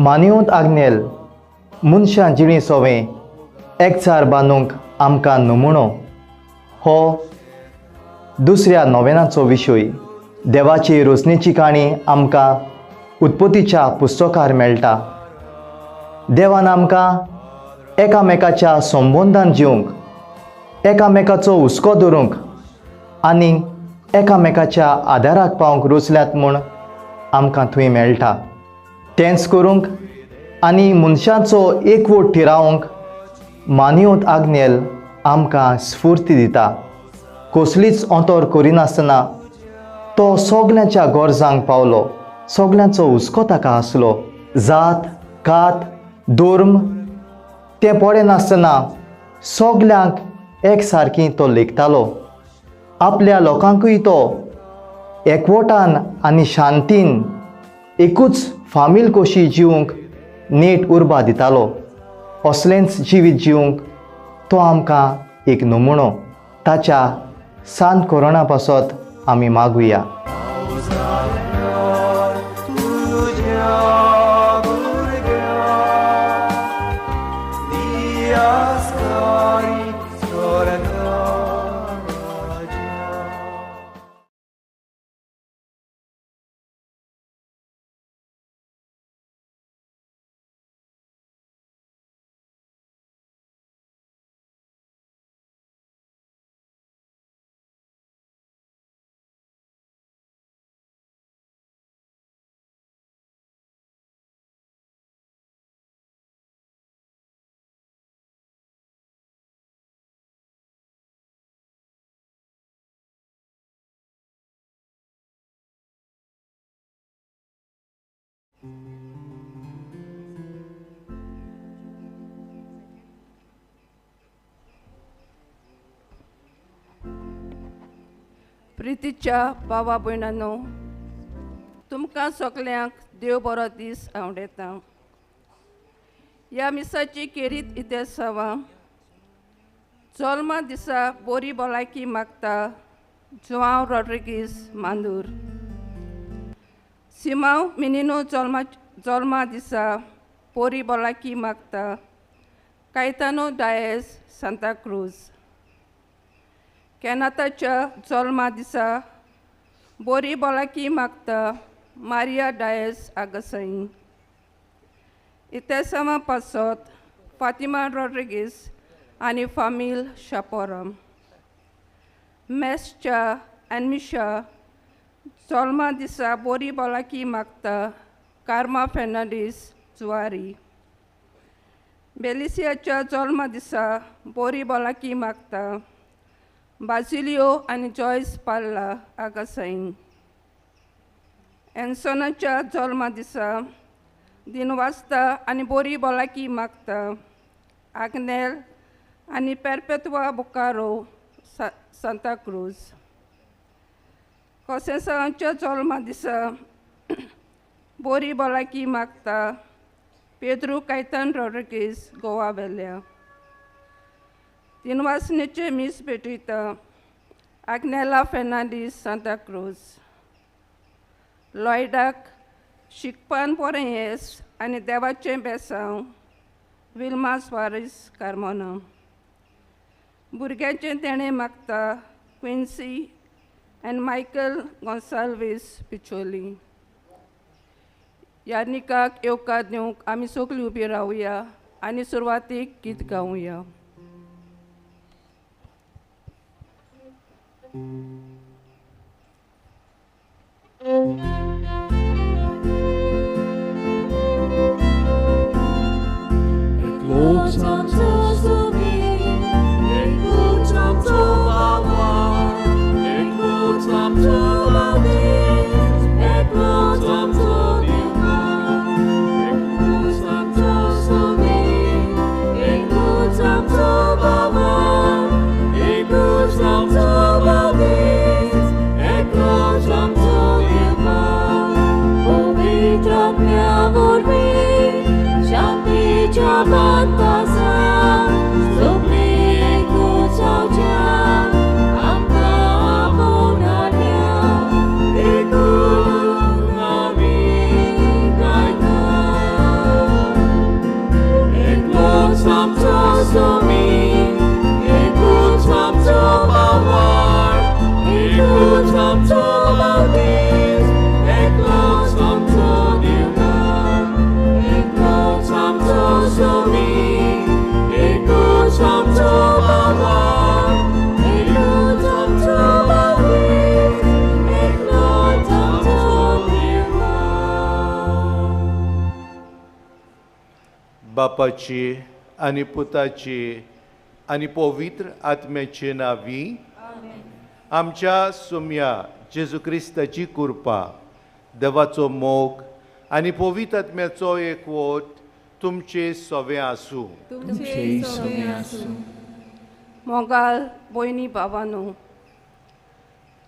मानियोत आग्नेल मनशां जिणी सोवें एकचार बांदूंक आमकां नमुणो हो दुसऱ्या नोवेनाचो विशय। देवाची रोसणेची काणी आमकां उत्पत्तीच्या पुस्तकार मेळटा। देवान आमकां एकामेकाच्या संबंदान जिवंक, एकामेकाचो हुस्को धरूंक आनी एकामेकाच्या आदाराक पावंक रोचल्यात म्हूण आमकां थंय मेळटा। तेंच करूंक आनी मनशाचो एकवट थिरावंक मानियोत आग्नेल आमकां स्फूर्ती दिता। कसलीच अंतर करिनासतना तो सगल्यांच्या गरजांक पावलो, सगल्यांचो हुस्को ताका आसलो। जात कात धर्म तें पळयनासतना सगल्यांक एक सारकी तो लेखतालो। आपल्या लोकांकूय तो एकवटान आनी शांतीन एकूच फामील कशी जिवंक नेट उर्बा दितालो। असलेंच जिवीत जिवंक तो आमकां एक नमुणो। ताच्या सांत कोरोना पासत आमी मागुया। प्रितीच्या भावा भयणांनो, तुमकां सगल्यांक देव बरो दीस आवडटा। ह्या मिसाची केरीत इतिहासावा जल्मा दिसा बरी भलायकी मागता जुआंव रॉड्रिगीस मांदूर। सिमांव मिनिनो जल्मा दिसा बरी भलायकी मागता कायतानो डायस सांताक्रूज। केनाताच्या जल्मा दिसा बरी भलायकी मागता मारिया डायस आगसाई। इतिहासावा पासत फातिमा रॉड्रिगीस आनी फामील शापोरम। मेसच्या एनमिशा जल्मा दिसा बरी भलायकी मागता कार्मा फेर्नांडीस जुवारी। बेलिसियाच्या जल्मा दिसा बरी भलायकी मागता बाजिलियो आनी जॉयस पाल्ला आगासाई। एन्सोनाच्या जल्मा दिसा दिनवासता आनी बरी भलायकी मागता आग्नेल आनी पेरपेतवा बुकारो सांताक्रूज। कोसेसांच्या जल्मा दिसा बरी भलायकी मागता पेद्रू कायतान रॉड्रिगीस गोवा वेल्या। दिनवासनेचे मीस भेटयता आग्नेला फेर्नांडीस सांताक्रूज। लॉयडाक शिकपान बरें येस आनी देवाचें बेसांव विल्मा स्वारीस कार्मोना। भुरग्यांचें तेणें मागता क्विन्सी आनी मायकल गोन्साल्वीस पिचोली। ह्या निकाक येवकार दिवंक आमी सगळीं उबी रावया आनी सुरवातीक गीत गावया। Shanti Jabat Pasa. बापाची आनी पुताची आनी पवित्र आत्म्याचे नांवी आमच्या सोम्या जेजू क्रिस्ताची कृपा, देवाचो मोग आनी पवित्र आत्म्याचो एकवट तुमचे सवे आसूं. मोगाल भयणी भावानू,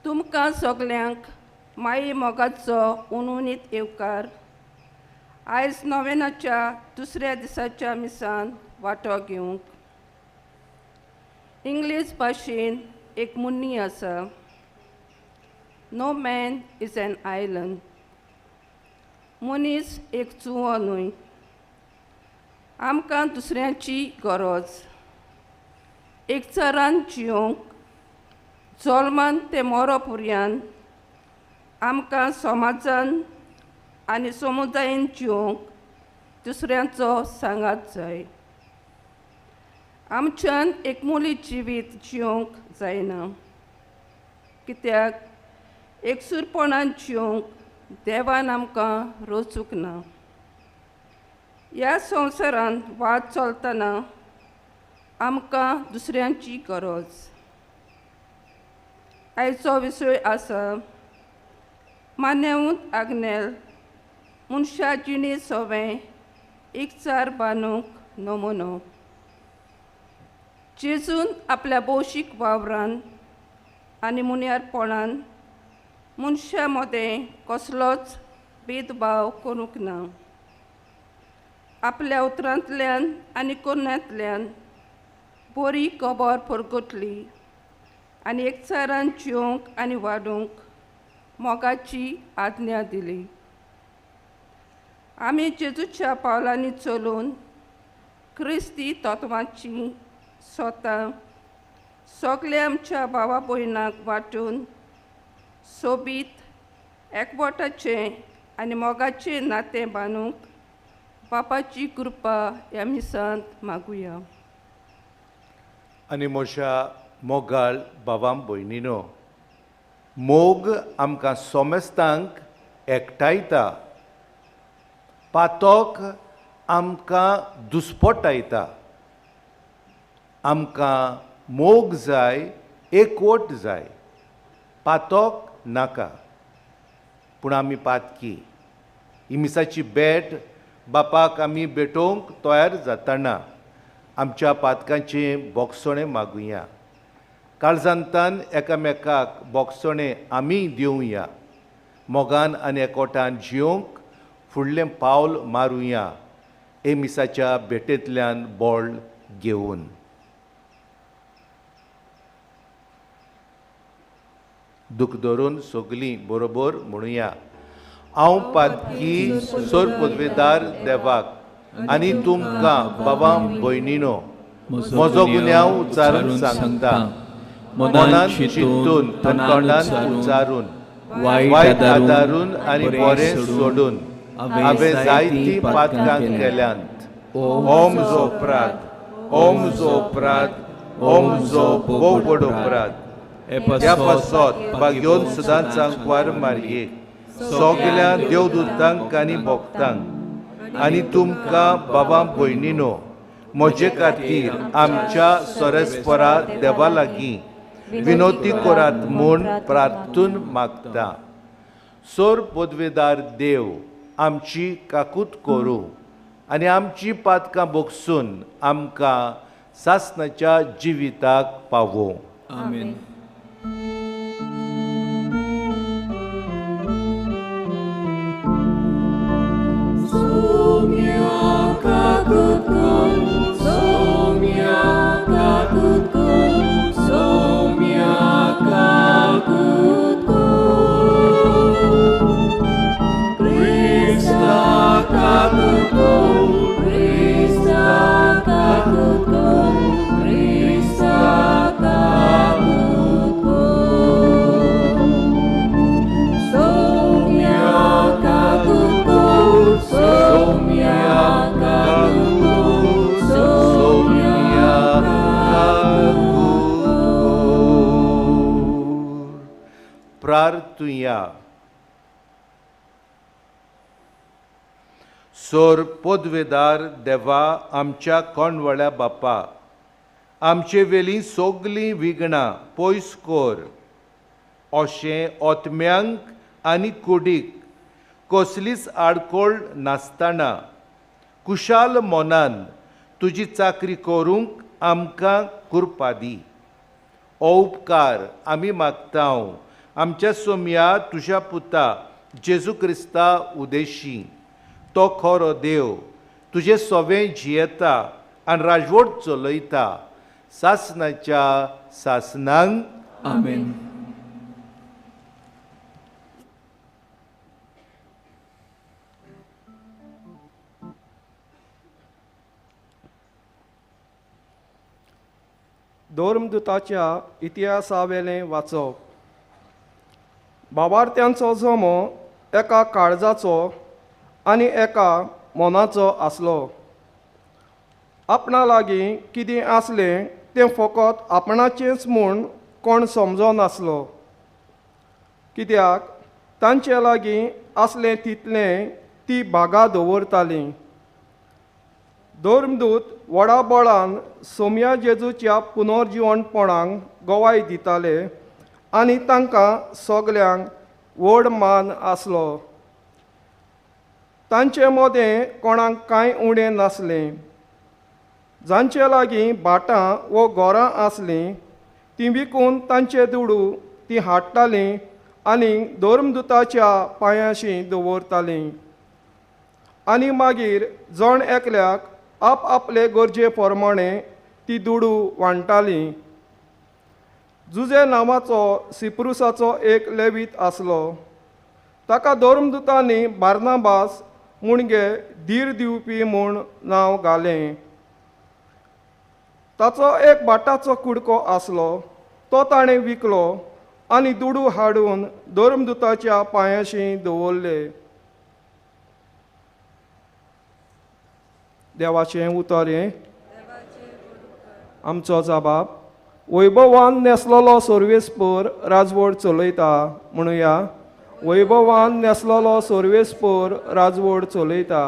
तुमकां सगल्यांक माई मोगाचो उणुणीत येवकार. आयज नोवेनाच्या दुसऱ्या दिसाच्या मिसान वांटो घेवंक. इंग्लीश भाशेन एक म्हणणी आसा, no man is an island. मनीस एक चुवो न्हय. आमकां दुसऱ्यांची गरज. एकचारान जियोंक जल्मान ते मोरो पुरयान आमकां समाजान आनी समुदायेन जियोंक दुसऱ्यांचो सांगात जाय. आमच्यान एकमुली जिवीत जियोंक जायना, कित्याक एकसूरपणान जियोंक देवान आमकां रचूंक ना. ह्या संवसारांत वाद चलतना आमकां दुसऱ्यांची गरज. आयचो विशय आसा मान्यवंत आग्नेल मनशा जिणे सवें एकचार बांदूंक नमुनो. जेजून आपल्या भौशीक वावरान आनी मुन्यारपणान मनशां मदें कसलोच भेदभाव करूंक ना. आपल्या उतरांतल्यान आनी करण्यांतल्यान बरी खबर परगटली आनी एकचारान जियोंक आनी वाडूंक मोगाची आज्ञा दिली. आमी जेजूच्या पावलांनी चलून क्रिस्ती तत्वांची स्वता सगल्या आमच्या भावा भयणांक वांटून सोबीत एकवटाचें आनी मोगाचें नातें बांदूंक बापाची कृपा ह्या मिसांत मागुया. आनी म्हज्या मोगाळ भावां भयणीनो, मोग आमकां सोमेस्तांक एकठांयता, पातक आमकां दुस्पटायता. आमकां मोग जाय, एकवट जाय, पातक नाका. पूण आमी पातकी. इमिसाची भेट बापाक आमी भेटोवंक तयार जातना आमच्या पातकांचें बोगसणें मागुया. काळजांतान एकामेकाक बोगसणें आमी दिवया. मोगान आनी एकवटान जियोंक फुडलें पावल मारुया हे मिसाच्या भेटेंतल्यान बळ घेवन. दुख धरून सगलीं बरोबर म्हणुया, हांव पातकी सोर पदवेदार देवाक आनी तुमकां बाबा भयणीनो म्हजो गुन्यांव उच्चारून सांगता. मनान चिंतून तोंडान उच्चारून वायट आदारून आनी बरें सोडून हांवें जायतीं पातकां केल्यांत. हो म्हजो अपराध, हो म्हजो अपराध, हो म्हजो भोव व्हड अपराध. ह्या पासत भाग्योन सदांच सांकवार मारये सगल्या देवदूतांक आनी भक्तांक आनी तुमकां बाबा भयणीनो म्हजे खातीर आमच्या सरेस्परा देवा लागीं विनोती करात म्हूण प्रार्थून मागता. सोर पदवेदार देव आमची काकूत करूं आनी आमची पातकां बोगसून आमकां सासणाच्या जिविताक पावोवं. आमेन. प्रार्थुया. सोर पदवेदार देवा आमच्या कोणवळ्या बापा, आमचे वेलीं सगलीं विघ्नां पयस कर, अशें आत्म्यांक आनी कुडीक कसलीच आडखळ नासतना कुशाल मनान तुजी चाकरी करूंक आमकां कृपा दी। हो उपकार आमी मागता आमच्या सोमया तुज्या पुता जेजू क्रिस्ता उदेशी। तो खरो देव, तुजें सवें जियेता आनी राजवट चलयता सासनाच्या सासनांक। आमेन। धर्मदूताच्या इतिहासावेलें वाचप। बाबार्थ्यांचो जमो एका काळजाचो आनी एका मनाचो आसलो। आपणा लागीं कितें आसलें तें फकत आपणाचेंच म्हूण कोण समजनासलो, कित्याक तांचे लागीं आसलें तितलें ती बागा दवरतालीं। धर्मदूत व्हडा बळान सोम्या जेजूच्या पुनर्जिवणपणाक गवाय दिताले आनी तांकां सगल्यांक व्हड मान आसलो। तांचे मदें कोणाक कांय उणें नासलें। जांचे लागीं भाटां वो घरां आसलीं तीं विकून तांचे दुडू तीं हाडटालीं आनी धर्मदूताच्या पांयांशी दवरतालीं आनी मागीर जण एकल्याक आप आपले गरजे प्रमाणे ती दुडू वांट्टालीं। जुजे नांवाचो सिप्रुसाचो एक लेवीत आसलो। ताका धर्मदूतांनी बार्नाबास म्हणजे धीर दिवपी म्हूण नांव घालें। ताचो एक भाटाचो कुडको आसलो, तो ताणें विकलो आनी दुडू हाडून धर्मदूताच्या पांयांशी दवरले। देवाचें उतर हें। आमचो जबाब वैभवान नेसलेलो सर्वेस्पर राजवट चलयता म्हणुया। वैभवान नेसलेलो सर्वेस्पर राजवट चलयता।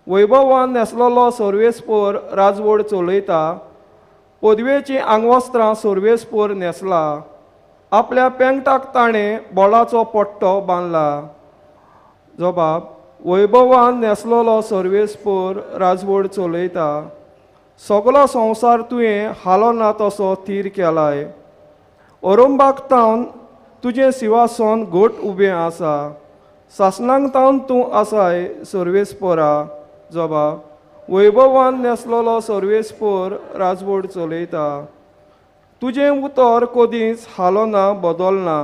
वैभवान नेसलेलो सर्वेस्पर राजवट चलयता। पदवेचीं आंगवस्त्रां सर्वेस्पर न्हेसला। आपल्या पेंगटाक ताणें बोलाचो पट्टो बांदला। जबाब वैभवान नेसलेलो सर्वेस्पर राजवट चलयता। सगलो संवसार तुवें हालो ना तसो थीर केलाय। ओरंबाक तावन तुजें सिंहासन घट उबें आसा। सासणांक तावन तूं आसाय सर्वेस्परा। जबाब वैभवान नेसलेलो सर्वेस्पर राजवट चलयता। तुजें उतर कदींच हालो ना बदलना।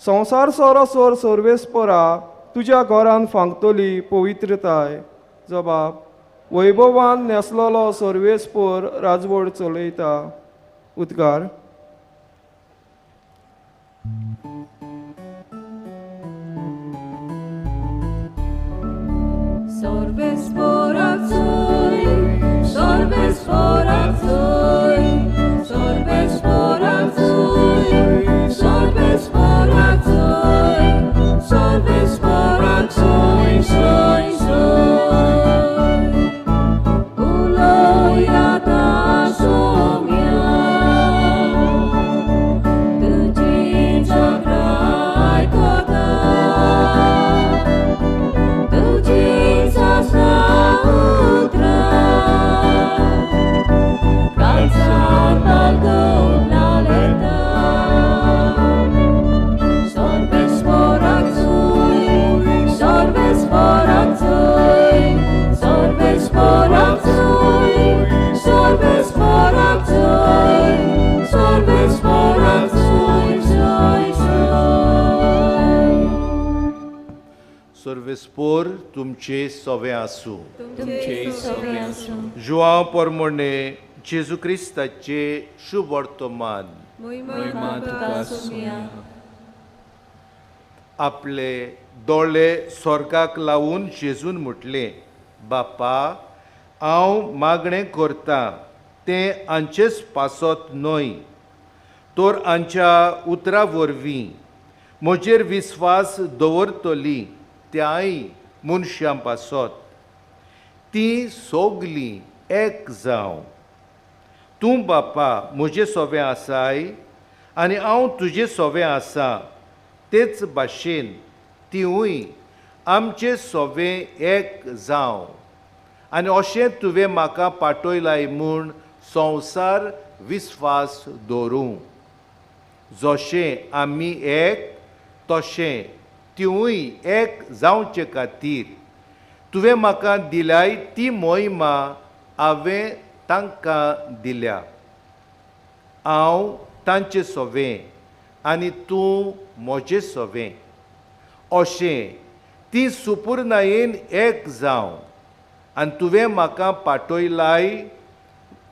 संवसार सरसर सर्वेस्परा तुज्या घरान फांकतली पवित्रताय। जबाब वैभवान नेसलेलो सर्वेस्पर राजवट चलयता। उद्गार। सर्वेस्पोर तुमचे सवे आसूं। जुआंव परमणे जेजू क्रिस्ताचे शुभ वर्तमान। आपले दोळे स्वर्गाक लावन जेजून म्हटलें, बापा हांव मागणें करता तें हांचेच पासत न्हय, तर हांच्या उतरा वरवीं म्हजेर विस्वास दवरतली त्याय मनशां पासत। तीं सोगलीं एक जावं। तूं बापा म्हजे सोवें आसाय आनी हांव तुजे सोवें आसा, तेच भाशेन तिवूय आमचे सोवें एक जावं आनी अशें तुवें म्हाका पाठयलाय म्हूण संवसार विस्वास दवरूं। जशें आमी एक तशें तिवूय एक जावचे खातीर तुवें म्हाका दिल्याय ती मोहिमा हांवें तांकां दिल्या। हांव तांचे सोवें आनी तूं म्हजें सोवें, अशें ती सुपुर्नायेन एक जावं आनी तुवें म्हाका पाठयलाय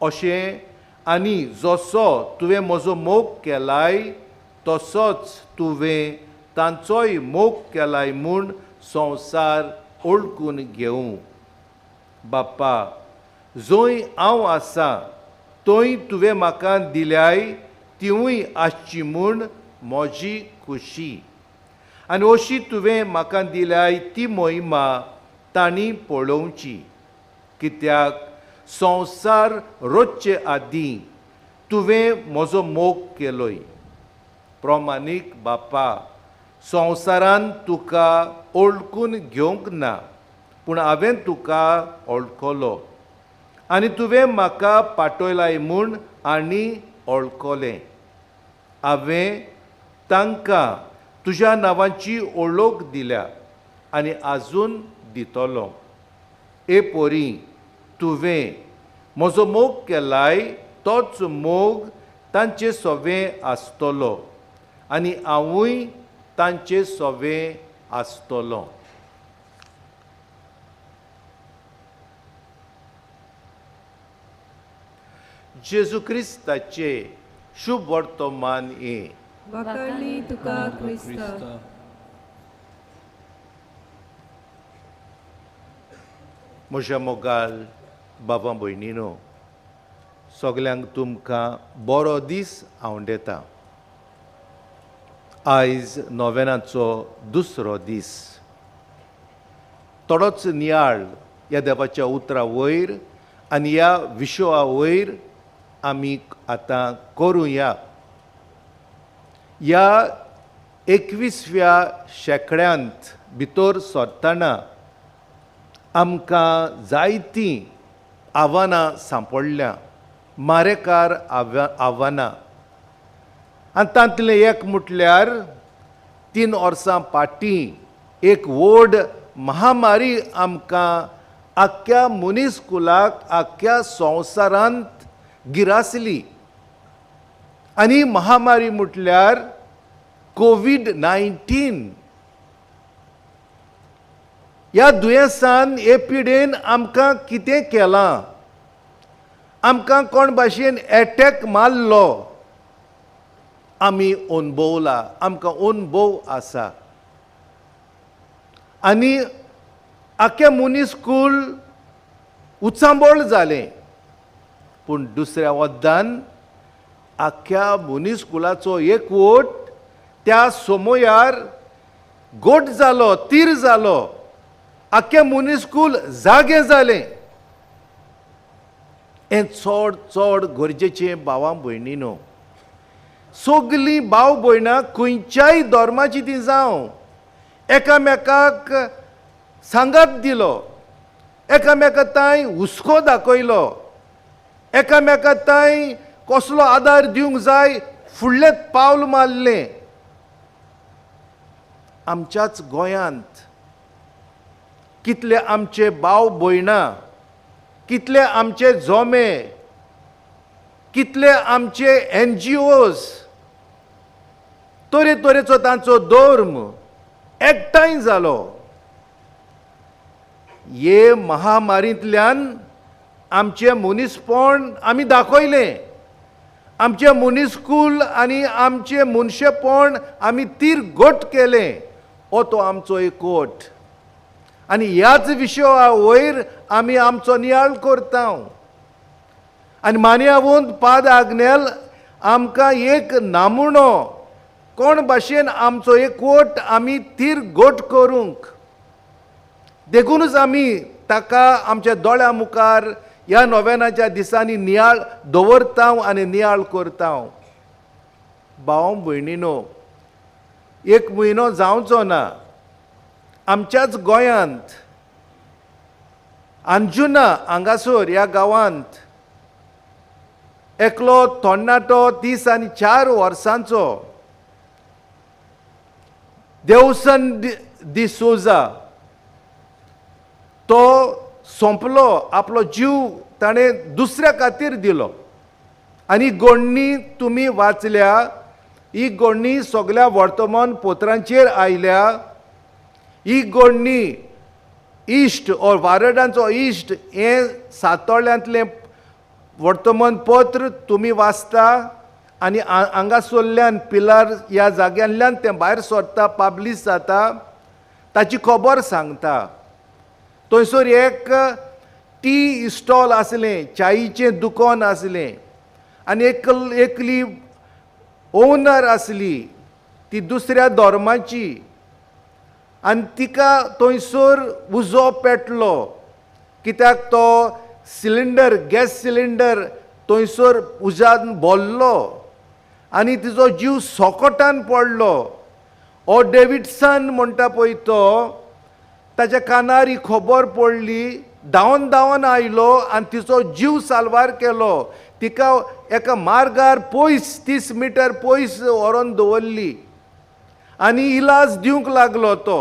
अशें आनी जसो तुवें म्हजो मोग केलाय तसोच तुवें तांचोय मोग केलाय म्हूण संवसार ओळखून घेवं। बाप्पा, जंय हांव आसा थंय तुवें म्हाका दिल्याय तिवूय आसची म्हूण म्हजी खुशी, आनी अशी तुवें म्हाका दिल्याय ती मोहिमा तांणी पळोवची, कित्याक संवसार रोजचे आदीं तुवें म्हजो मोग केलोय। प्रमाणीक बापा, संवसारान तुका ओळखून घेवंक ना, पूण हांवें तुका ओळखलो आनी तुवें म्हाका पाठयलाय म्हूण आनी ओळखलें। हांवें तांकां तुज्या नांवाची ओळख दिल्या आनी आजून दितलो। ए पोरी, तुवें म्हजो मोग केलाय तोच मोग तांचे सोवें आसतलो आनी हांवूय तांचे सोवें आसतलो। जेजू क्रिस्ताचे शुभ वर्तमान हें। वाखाणली तुका क्रिस्ता। म्हज्या मोगाल बाबा भयणीनो, सगल्यांक तुमकां बरो दीस आवडटा। आयज नोवेनाचो दुसरो दीस। थोडोच नियाळ ह्या देवाच्या उतरा वयर आनी ह्या विशया वयर आमी आतां करुया। ह्या 21व्या शेंकड्यांत भितर सरतना आमकां जायतीं आव्हानां सांपडल्या, मारेकार आव्हानां। आनी तांतलें एक म्हटल्यार 3 वर्सां फाटीं एक व्हड महामारी आमकां आख्ख्या मनीस कुलाक आख्ख्या संवसारांत गिरासली। आनी महामारी म्हटल्यार कोवीड-19। ह्या दुयेंसान हे पिडेन आमकां कितें केलां, आमकां कोण भाशेन एटॅक मारलो आमी अणभवला, आमकां अणभव आसा। आनी आख्खें मनीस कूल उचांबळ जालें, पूण दुसऱ्या वद्दान आख्ख्या मनीस कुलाचो एकवट त्या समयार गोट जालो, तीर जालो, आख्खें मनीस कूल जागें जालें। हें चड चड गरजेचें भावां भयणीनो। सगलीं भाव भयणां खंयच्याय धर्माची ती जावं एकामेकाक सांगात दिलो, एकामेका तांय हुस्को दाखयलो, एकामेका तांय कसलो आदार दिवंक जाय फुडलें पावल मारलें। आमच्याच गोंयांत कितले आमचे भाव भयणां, कितले आमचे जोमे, कितले आमचे NGOs, तरेतरेचो तांचो धर्म एकठांय जालो। हे महामारींतल्यान आमचें मनीसपण आमी दाखयलें, आमचें मनीसकूल आनी आमचें मनशेपण आमी तीर घट केलें। हो तो आमचो एकवट। आनी ह्याच विशया वयर आमी आमचो नियाळ करता। आनी मान्यावंत पाद आग्नेल आमकां एक नामुणो कोण भाशेन आमचो एकवट आमी तीर घट करूंक, देखूनच आमी ताका आमच्या दोळ्या मुखार ह्या नोवेनाच्या दिसांनी नियाळ दवरता आनी नियाळ करता. भाव भयणीनो, एक म्हयनो जावचो ना आमच्याच गोंयांत अंजुना हांगासर ह्या गांवांत एकलो तरणाटो 34 वर्सांचो देवसन डिसोजा तो सोंपलो. आपलो जीव ताणें दुसऱ्या खातीर दिलो. आनी गोडणी तुमी वाचल्या, ही गोडणी सगल्या वर्तमानपत्रांचेर आयल्या. ही गोडणी इश्ट ओर वारडांचो इश्ट हें सातोळ्यांतलें वर्तमानपत्र तुमी वाचता आनी हांगासरल्यान पिलार ह्या जाग्यांतल्यान तें भायर सरता, पब्लीश जाता, ताची खबर सांगता. थंयसर एक टी स्टॉल आसलें, चायचें दुकान आसलें आनी एकली ओनर आसली, ती दुसऱ्या धर्माची आनी तिका थंयसर उजो पेटलो. कित्याक तो सिलिंडर, गॅस सिलिंडर थंयसर उज्यान भरलो आनी तिजो जीव सोकोटान पडलो. हो डेविडसन म्हणटा पळय तो, ताच्या कानार ही खबर पडली, धांवन धांवन आयलो आनी तिचो जीव साल्वार केलो. तिका एका मार्गार पयस 30 मिटर पयस व्हरोन दवरली आनी इलाज दिवंक लागलो तो.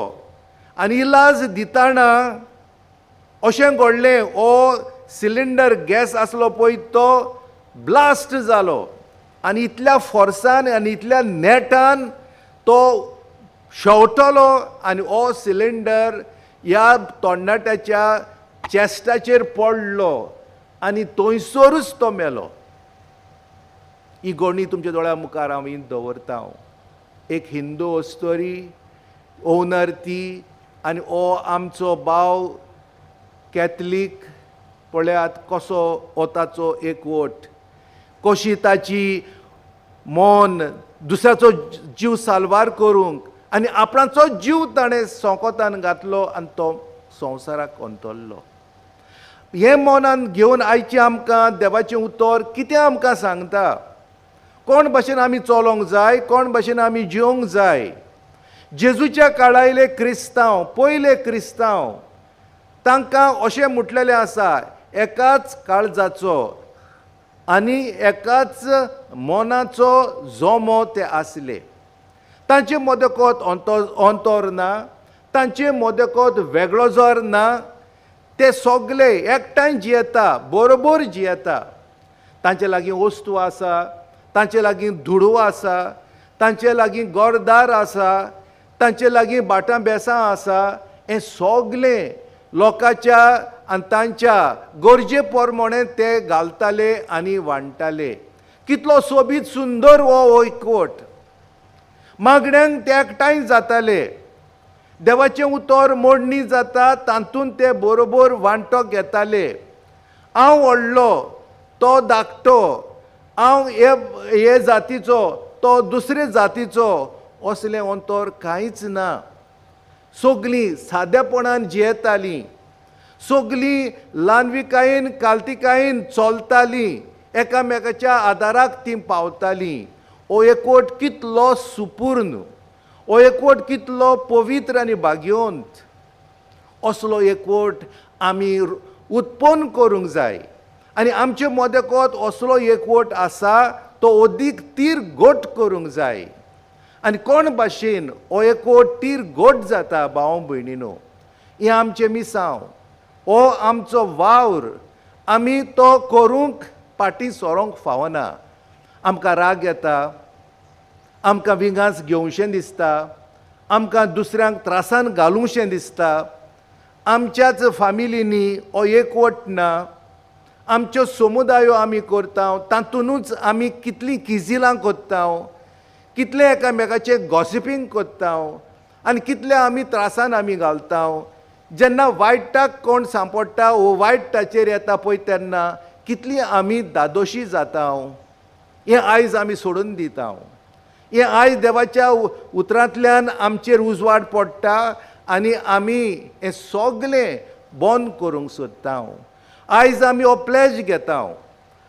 आनी इलाज दितना अशें घडलें, हो सिलिंडर गॅस आसलो पळय तो ब्लास्ट जालो आनी इतल्या फोर्सान आनी इतल्या नेटान तो शेंवटलो आनी हो सिलिंडर ह्या तरणाट्याच्या चेस्टाचेर पडलो आनी थंयसरूच तो मेलो. ही गोणी तुमच्या दोळ्या मुखार हांव दवरता. एक हिंदू अस्तोरी ओनर ती आनी हो आमचो भाव कॅथलीक. पळयात कसो हो ताचो एकवट, कशी ताची मन दुसऱ्याचो जीव साल्वार करूंक आनी आपणाचो जीव ताणें सोंकोतान घातलो आनी तो संवसाराक अंतरलो. हें मनान घेवन आयचें आमकां देवाचें उतर कितें आमकां सांगता, कोण भशेन आमी चलोंक जाय, कोण भशेन आमी जिवंक जाय. जेजूच्या काळायले क्रिस्तांव, पयले क्रिस्तांव, तांकां अशें म्हटलेलें आसा, एकाच काळजाचो आनी एकाच मनाचो जमो ते आसले. तांचे मदकत अंतर ना, तांचे मदकत वेगळो जोर ना, ते सगळे एकठांय जियेता, बरोबर जियेता. तांचे लागीं वस्तू आसा, तांचे लागीं दुडू आसा, तांचे लागीं गोरदार आसा, तांचे लागीं भाटां बेसां आसा. हें सगळें लोकांच्या आनी तांच्या गरजे प्रमाणे ते घालताले आनी वांट्टाले. कितलो सोबीत सुंदर हो एकवट. मागण्यांक ते एकठांय जाताले, देवाचें उतर मोडणी जाता तातूंत ते बरोबर वांटो घेताले. हांव व्हडलो, तो धाकटो, हांव हे जातीचो, तो दुसरे जातीचो, असलें अंतर कांयच ना. सगळीं सादेपणान जियेतालीं, सगळीं ल्हानविकायेन कालतिकायेन चलतालीं, एकामेकाच्या आदाराक तीं पावतालीं. हो एकवट कितलो सुपूर्ण, हो एकवट कितलो पवित्र आनी भाग्यवंत. असलो एकवट आमी उत्पन्न करूंक जाय आनी आमचे मदकत असलो एकवट आसा तो अदीक तीर घट करूंक जाय. आनी कोण भाशेन हो एकवट तीर घट जाता भाव भयणीनो, हें आमचें मिसांव, हो आमचो वावर, आमी तो करूंक फाटीं सरोंक फावना. आमकां राग येता, आमकां विंगास घेवशें दिसता, आमकां दुसऱ्यांक त्रासान घालूंकशें दिसता. आमच्याच फामिलींनी हो एकवट ना, आमच्यो समुदायो आमी करता तातूनच आमी कितलीं किजिलां करता, कितलें एकामेकाचें गॉसिपींग करता आनी कितले आमी त्रासान आमी घालता. जेन्ना वायटाक कोण सांपडटा वो वायट ताचेर येता पळय तेन्ना कितली आमी दादोशी जाता. हें आयज आमी सोडून दिता. हें आयज देवाच्या उतरांतल्यान आमचेर उजवाड पडटा आनी आमी हें सगळें बंद करूंक सोदता. आयज आमी हो प्लेज घेता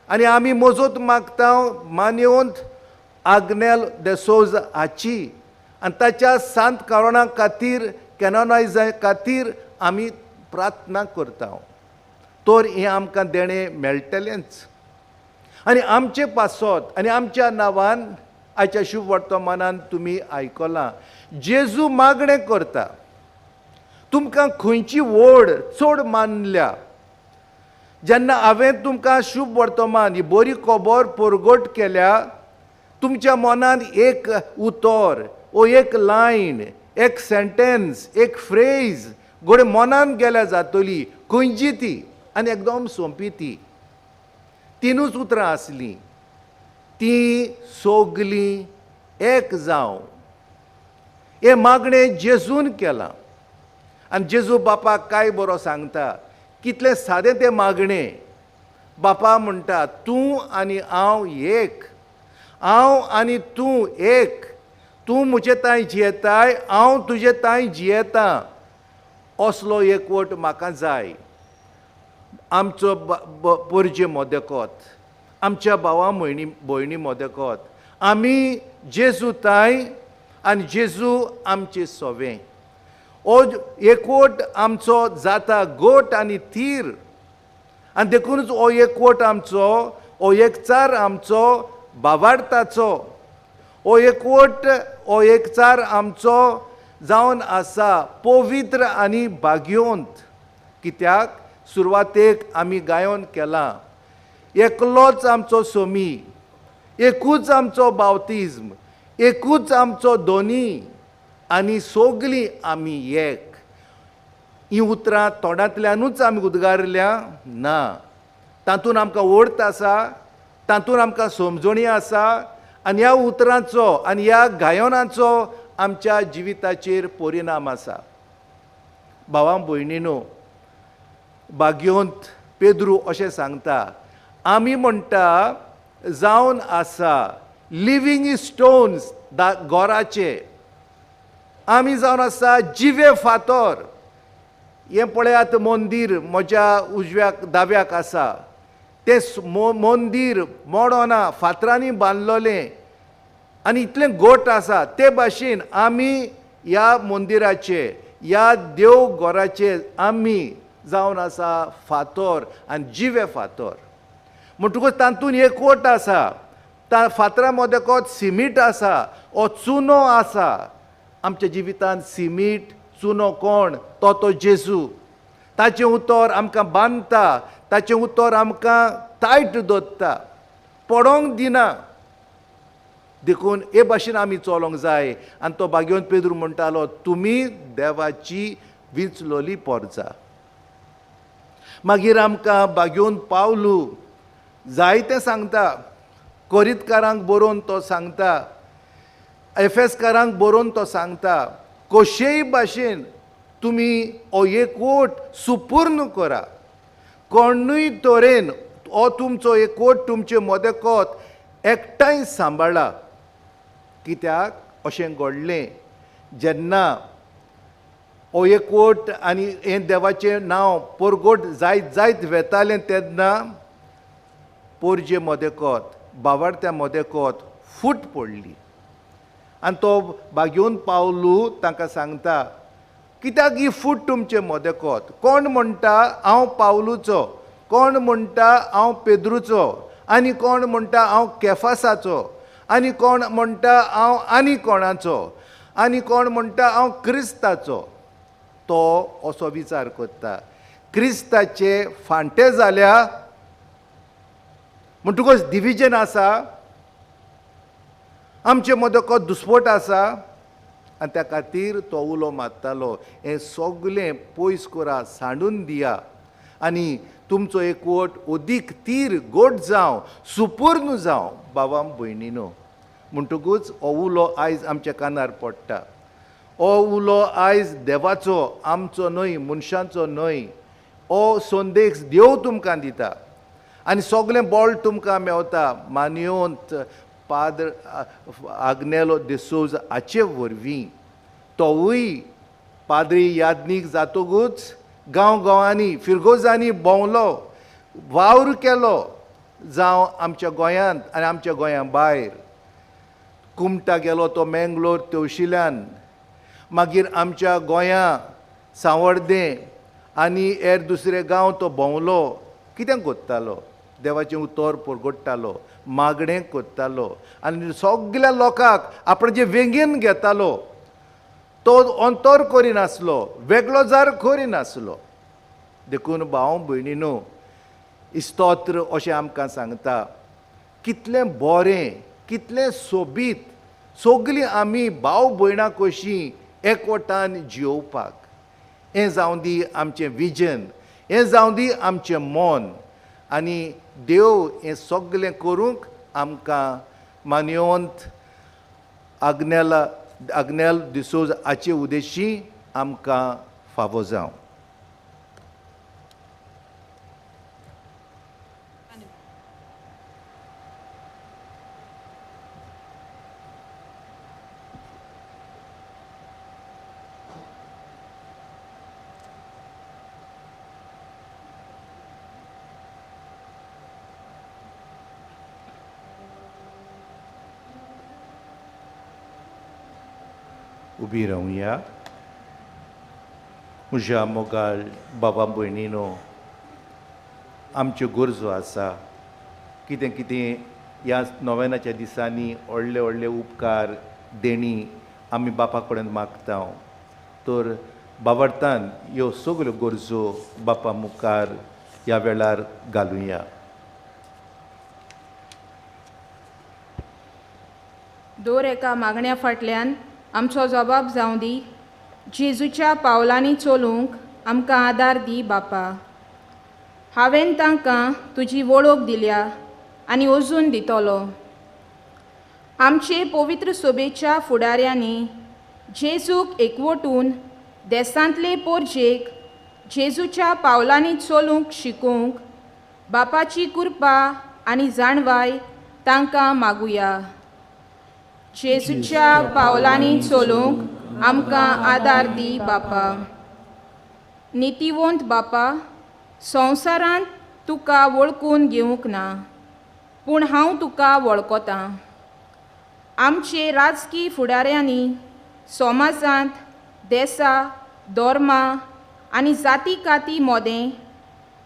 आनी आमी मजत मागता मानवंत आग्नेल देसोज हाची आनी ताच्या सांत कारणां खातीर कॅनोनायजा खातीर आमी प्रार्थना करता. तर हें आमकां देणें मेळटलेंच. आनी आमचे पासत आनी आमच्या नांवान आयच्या शुभ वर्तमानान तुमी आयकलां, जेजू मागणें करता, तुमकां खंयची व्हड चड मानल्या. जेन्ना हांवें तुमकां शुभ वर्तमान ही बरी खबर परगट केल्या, तुमच्या मनान एक उतर ओ एक लायन, एक सेंटेन्स, एक फ्रेज घडये मनान गेल्या जातली, खंयची ती आनी एकदम सोंपी ती. तिनूच उतरां आसलीं, तीं सगलीं एक जावं. हें मागणें जेजून केलां आनी जेजू बापाक काय बरो सांगता, कितलें सादें तें मागणें. बापा म्हणटा, तूं आनी हांव एक, हांव आनी तूं एक, तूं म्हजे तांय जियेताय, हांव तुजे तांय जियेतां, असलो एकवट म्हाका जाय. आमचो पोरजे मोदेकोत, आमच्या भावा भयणी मोदेकोत, आमी जेजू तांय आनी जेजू आमचे सोवें. हो एकवट आमचो जाता गोट आनी थीर, आनी देखूनच हो एकवट आमचो, हो एकचार आमचो बावार्थाचो, हो एकवट, हो एकचार आमचो जावन आसा पवित्र आनी भाग्यवंत. कित्याक सुरवातेक आमी गायन केलां, एकलोच आमचो सोमी, एकूच आमचो बावतिज्म, एकूच आमचो दोनी आनी सगलीं आमी एक. हीं उतरां तोंडांतल्यानूच आमी उद्गारल्या ना, तातूंत आमकां अर्थ आसा, तातूंत आमकां समजणी आसा आनी ह्या उतरांचो आनी ह्या गायनाचो आमच्या जिविताचेर परिणाम आसा. भावां भयणीनो, भाग्यवंत पेद्रू अशें सांगता, आमी म्हणटा जावन आसा लिवींग स्टोन्स गोराचे, आमी जावन आसा जिवे फातर. हें पळयात मंदीर म्हज्या उजव्याक दाव्याक आसा, तें मंदीर मोडना, फातरांनी बांदलोलें आनी इतलें गोट आसा. ते भाशेन आमी ह्या मंदिराचे, ह्या देव घराचे आमी जावन आसा फातर आनी जिवे फातर. म्हणटकूच तातूंत एकवट आसा, फातरां मदेकोत सिमीट आसा, हो चुनो आसा. आमच्या जिवितांत सिमीट चुनो कोण? तो तो जेजू. ताचें उतर आमकां बांदता, ताचें उतर आमकां तायट दवरता, पडोंक दिना. देखून हे भाशेन आमी चलोंक जाय. आनी तो भाग्यवंत पेद्रू म्हणटालो, तुमी देवाची विंचलोली पोरजा. मागीर आमकां भाग्यवंत पावलू जायतें सांगता, कोरितकारांक बरोवन तो सांगता, एफेसकारांक बरोवन तो सांगता, कशेय भाशेन तुमी हो एकवट सुपूर्ण करा, कोणूय तरेन हो तुमचो एकवट तुमचे मदेकोत एकठांय सांबाळा. कित्याक अशें घडलें जेन्ना हो एकवट आनी हें देवाचें नांव परगट जायत जायत वेतालें तेन्ना पोरजे मदेकोत, बावार्थ्या मदेकोत फूट पडली. आनी तो भाग्यवंत पावलू तांकां सांगता, कित्याक ही फूट तुमचे मदेकोत? कोण म्हणटा हांव पावलूचो, कोण म्हणटा हांव पेद्रूचो, आनी कोण म्हणटा हांव केफासाचो, आनी कोण म्हणटा हांव आनी कोणाचो, आनी कोण म्हणटा हांव क्रिस्ताचो. तो असो विचार करता, क्रिस्ताचे फांटे जाल्या म्हणटकूच डिविजन आसा, आमचे मदको दुस्पोट आसा. आनी त्या खातीर तो उलो मारतालो, हें सगलें पयस करा, सांडून दिया आनी तुमचो एकवट अदीक तीर गोट जावं, सुपूर्ण जावं. बाबा भयणीनो, म्हणटकूच हो उलो आयज आमच्या कानार पडटा. हो उलो आयज देवाचो, आमचो न्हय, मनशांचो न्हय. हो संदेश देव तुमकां दिता आनी सगलें बळ तुमकां मेवता मानयोंत पाद्र आग्नेलो डिसोज हाचे वरवीं. तोवूय पाद्री यादनीक जातकूच गांव गांवांनी फिरगोजांनी भोंवलो, वावर केलो, जावं आमच्या गोंयांत आनी आमच्या गोंया भायर. कुमटा गेलो तो मेंगलोर तेवशिल्यान, मागीर आमच्या गोंया सांवड्डें आनी हेर दुसरे गांव तो भोंवलो. कितें कोत्तालो? देवाचें उतर परगट्टालो, मागणें कोत्तालो आनी सगल्या लोकांक आपणाचे वेंगेन घेतालो. तो अंतर करिनासलो, वेगळो जार करिनासलो. देखून भाव भयणीनो, स्तोत्र अशें आमकां सांगता, कितलें बरें, कितलें सोबीत सगळीं आमी भाव भयणां कशीं एकवटान जियोवपाक. हें जावं दी आमचें विजन, हें जावं दी आमचें मन, आनी देव हें सगळें करूंक आमकां मानवंत आग्नेल डिसोज हाचे उद्देशी आमकां फावो जावं. उबी रावया. म्हज्या मोगाळ बाबा भयणीनो, आमच्यो गरजो आसा. कितें कितें ह्या नोवेनाच्या दिसांनी व्हडले व्हडले उपकार देणी आमी बापा कडेन मागता, तर बाबर्तान ह्यो सगल्यो गरजो बापा मुखार ह्या वेळार घालुया. दर एका मागण्या फाटल्यान आमचो जबाब जावं दी. जेजूच्या पावलांनी चलूंक आमकां आदार दी बापा. हांवें तांकां तुजी वळख दिल्या आनी अजून दितलो. आमचे पवित्र सोबेच्या फुडाऱ्यांनी जेजूक एकवटून देसांतले पोरजेक जेजूच्या पावलांनी चलूंक शिकोवंक बापाची कृपा आनी जाणवाय तांकां मागुया. जेजूच्या पावलांनी चलूंक आमकां आदार दी बापा. नितीवंत बापा, संवसारांत तुका वळखून घेवंक ना, पूण हांव तुका वळखतां. आमचे राजकी फुडाऱ्यांनी समाजांत देसा, धर्मा आनी जाती काती मोदें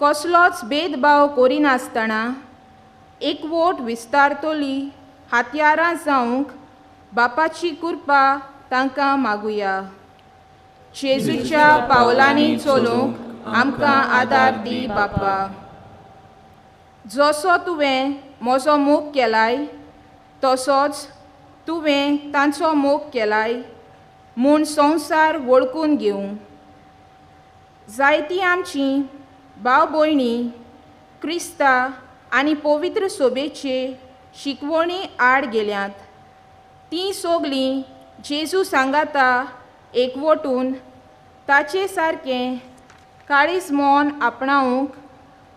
कसलोच भेदभाव करिनासतना एकवट विस्तारतली हत्यारां जावंक बापाची कृपा तांकां मागुया. जेजूच्या पावलांनी चलूंक आमकां आदार दी बापा. जसो तुवें म्हजो मोग केलाय तसोच तुवें तांचो मोग केलाय म्हूण संवसार वळखून घेवं. जायतीं आमचीं भाव भयणी क्रिस्ता आनी पवित्र सोबेचे शिकवणी आड गेल्यात. तीं सगलीं जेजू सांगाता एकवटून ताचे सारकें काळीज मन आपणावंक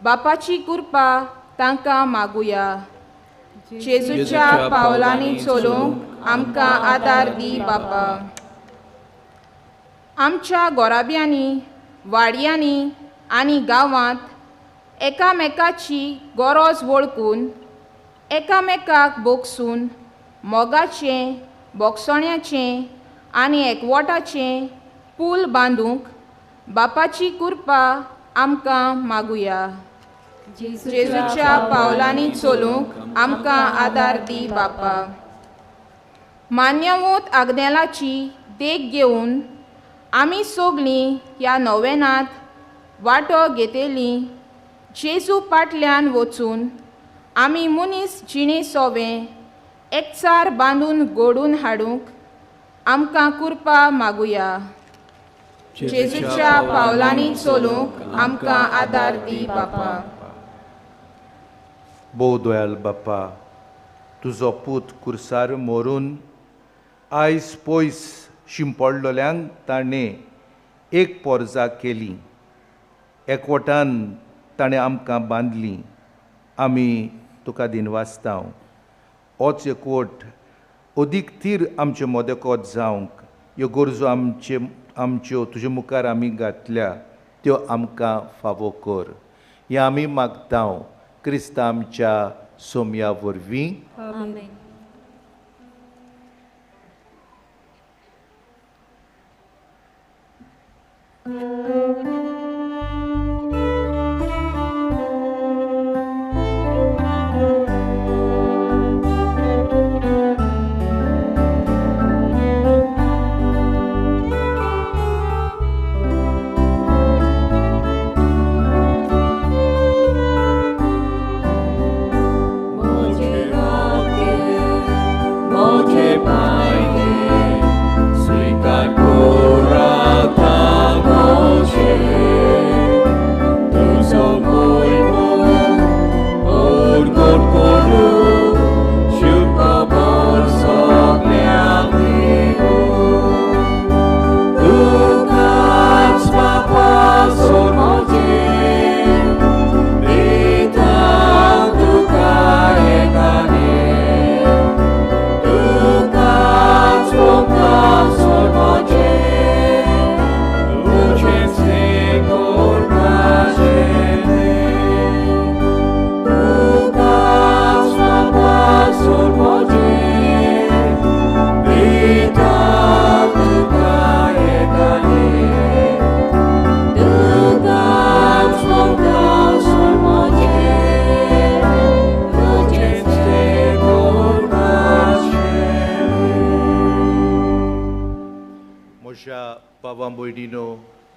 बापाची कृपा तांकां मागुया. जेजूच्या पावलांनी चलूंक आमकां आदार दी बापा. आमच्या गोराब्यांनी, वाडयांनी आनी गांवांत एकामेकाची गरज वळखून एकामेकाक बोगसून मोगाचें, बोगसण्याचें आनी एकवटाचें पूल बांदूंक बापाची कृपा आमकां मागुया. जेजूच्या पावलांनी चलूंक आमकां आदार दी बापा. मान्यवंत आग्नेलाची देख घेवन आमी सगलीं ह्या नोवेनांत वांटो घेतलीं. जेजू पाटल्यान वचून आमी मनीस जिणे सोवें एकचार बांदून घडून हाडूंक आमकां कृपा मागुया. जेजूच्या पावलांनी चलूंक आमकां आदार दी बापा. भोव दयाळ बापा, तुजो पूत कुर्सार मोरून आयज पयस शिंपडलोल्यांक ताणें एक पोरजा केली. एकवटान ताणें आमकां बांदली. आमी तुका दिनवासता. होच एकवट अदीक तीर आमचे मदेकोत जावंक ह्यो गरजो आमचे आमच्यो तुजे मुखार आमी घातल्या. त्यो आमकां फावो कर. हें आमी मागता क्रिस्ता आमच्या सोमया वरवीं. आमेन.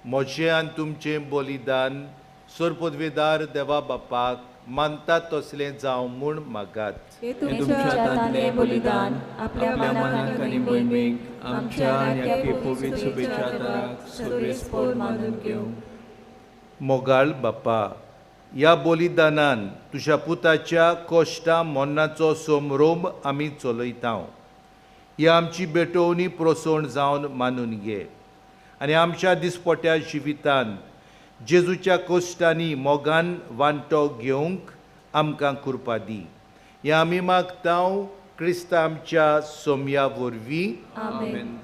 म्हजें आनी तुमचें बलिदान सरपदवेदार देवा बापाक मानतात तसलें जावं म्हूण मागात. तुमच्या हातांतलें बलिदान आपल्या मनाक आनी मोहिमेक आमच्या आनी पवित्र शुभेच्छा दाराक सर्वेस्पोर मानून घेवं. मोगाळ बापा, ह्या बलिदानान तुज्या पुताच्या कश्टा मरणाचो समरोम आमी चलयता. ही आमची भेटवणी प्रसवण जावन मानून घे आनी आमच्या दिसपट्या जिवितान जेजूच्या कश्टांनी मोगान वांटो घेवंक आमकां कृपा दी. हें आमी मागता क्रिस्ता आमच्या सोमया वरवीं. आमेन.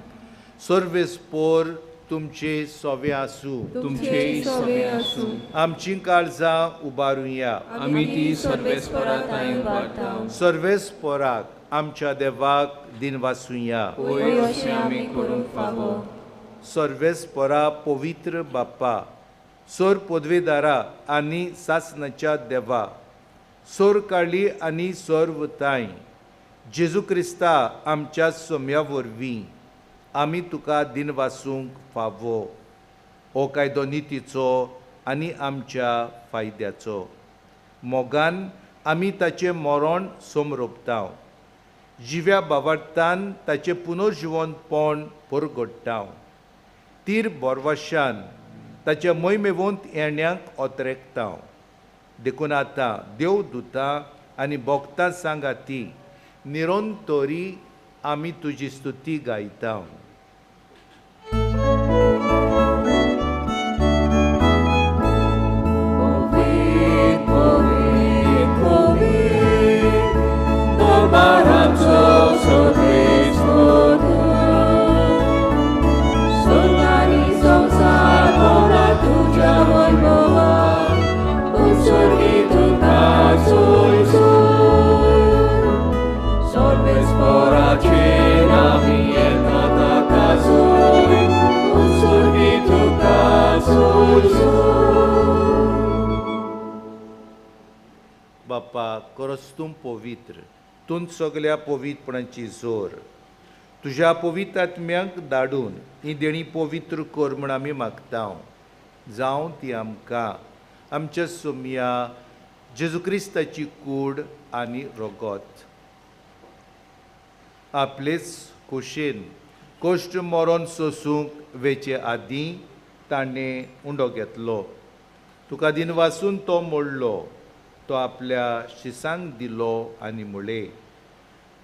सर्वेस्पोर तुमचे सोवे आसूं. तुमचे सोवे आसूं. आमची काळजां उबारुया. आमी ती सर्वेस्पोरा थंय उबारता. सर्वेस्पोराक आमच्या देवाक दिनवासुया. होय, अशें आमी करूंक फावो. सर्वेस्पोरा पवित्र बाप्पा, सोर पदवेदारा आनी सासनाच्या देवा, सोर काळी आनी सर्वताय, जेजू क्रिस्ता आमच्या सोम्या वरवीं आमी तुका दिनवासूंक फावो. हो कायदो नितीचो आनी आमच्या फायद्याचो. मोगान आमी ताचें मरण समरोपता, जिव्या बावार्थान ताचें पुनर्जिवनपण परगडटा, तीर बोरवाशान ताच्या मोहिमेवंत येण्याक ओतरेकता. देखून आतां देव दुता आनी भोगता सांगाती निरंतरी आमी तुजी स्तुती गायता. बापा, करस तूं पवित्र, तूं सगल्या पवित्रपणाची जोर. तुज्या पवित्र आत्म्यांक धाडून ही देणी पवित्र कर म्हूण आमी मागता. जावं ती आमकां आमच्या सोमया जेजू क्रिस्ताची कूड आनी रगत. आपलेच खोशेन कश्ट मरण सोसूंक वेचे आदीं ताणें उंडो घेतलो. तुका दिनवासून तो मोडलो, तो आपल्या शिसांक दिलो आनी म्हळें,